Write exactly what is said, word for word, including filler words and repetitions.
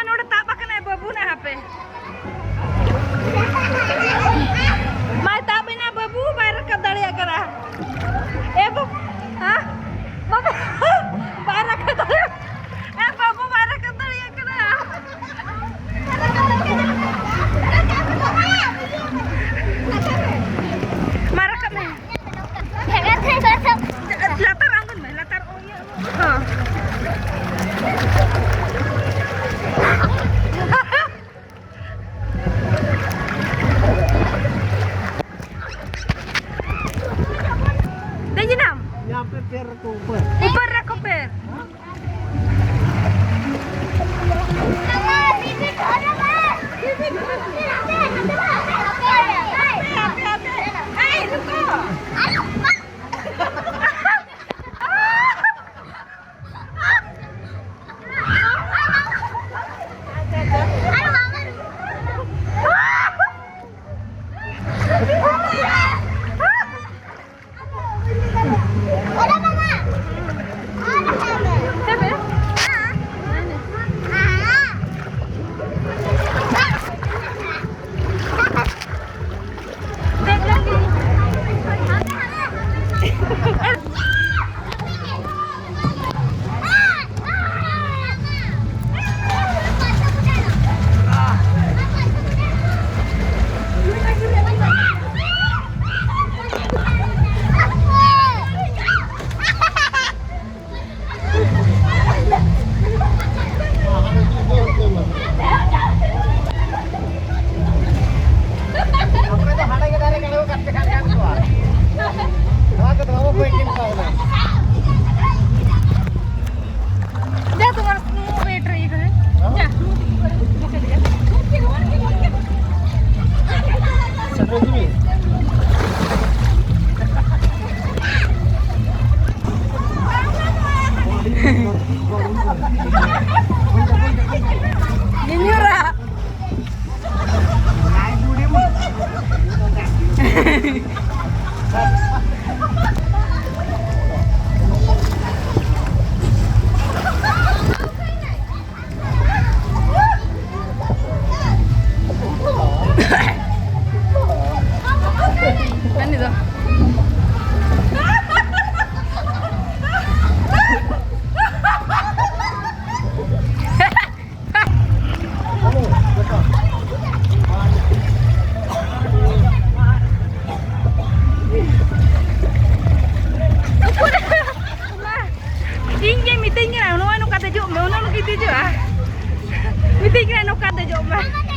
ᱱᱚᱰᱮ ᱛᱟᱵ ᱟᱠᱟᱱᱟᱭ ᱵᱟᱹᱵᱩ ᱱᱟᱜ ᱦᱟᱯᱮ᱾ ᱢᱟᱭ ᱛᱟᱵ ᱮᱱᱟ ᱵᱟᱹᱵᱩ, ᱵᱟᱭ ᱨᱟᱠᱟᱵ ᱫᱟᱲᱮᱭᱟᱜ ᱠᱟᱱᱟ᱾ ᱮ ᱵᱟᱹᱵᱩ, ᱦᱟ? ᱵᱟᱹᱵᱩ, ᱵᱟᱭ ᱨᱟᱠᱟᱵ ᱫᱟᱲᱮᱭᱟᱜ, ᱮ ᱵᱟᱹᱵᱩ, ᱵᱟᱭ ᱨᱟᱠᱟᱵ ᱫᱟᱲᱮᱭᱟᱜ ᱠᱟᱱᱟ᱾ ᱢᱟ ᱨᱟᱠᱟᱵ ᱢᱮ᱾ ᱞᱟᱛᱟᱨ ᱟᱬᱜᱚᱱ ᱢᱮ, ᱞᱟᱛᱟᱨ ᱤᱭᱟᱹ, ᱦᱚᱸ᱾ ᱫᱮᱡ ᱮᱱᱟᱢ? यहाँ पे पैर रखो ऊपर। ऊपर रखो पैर। ᱵᱟᱭ᱾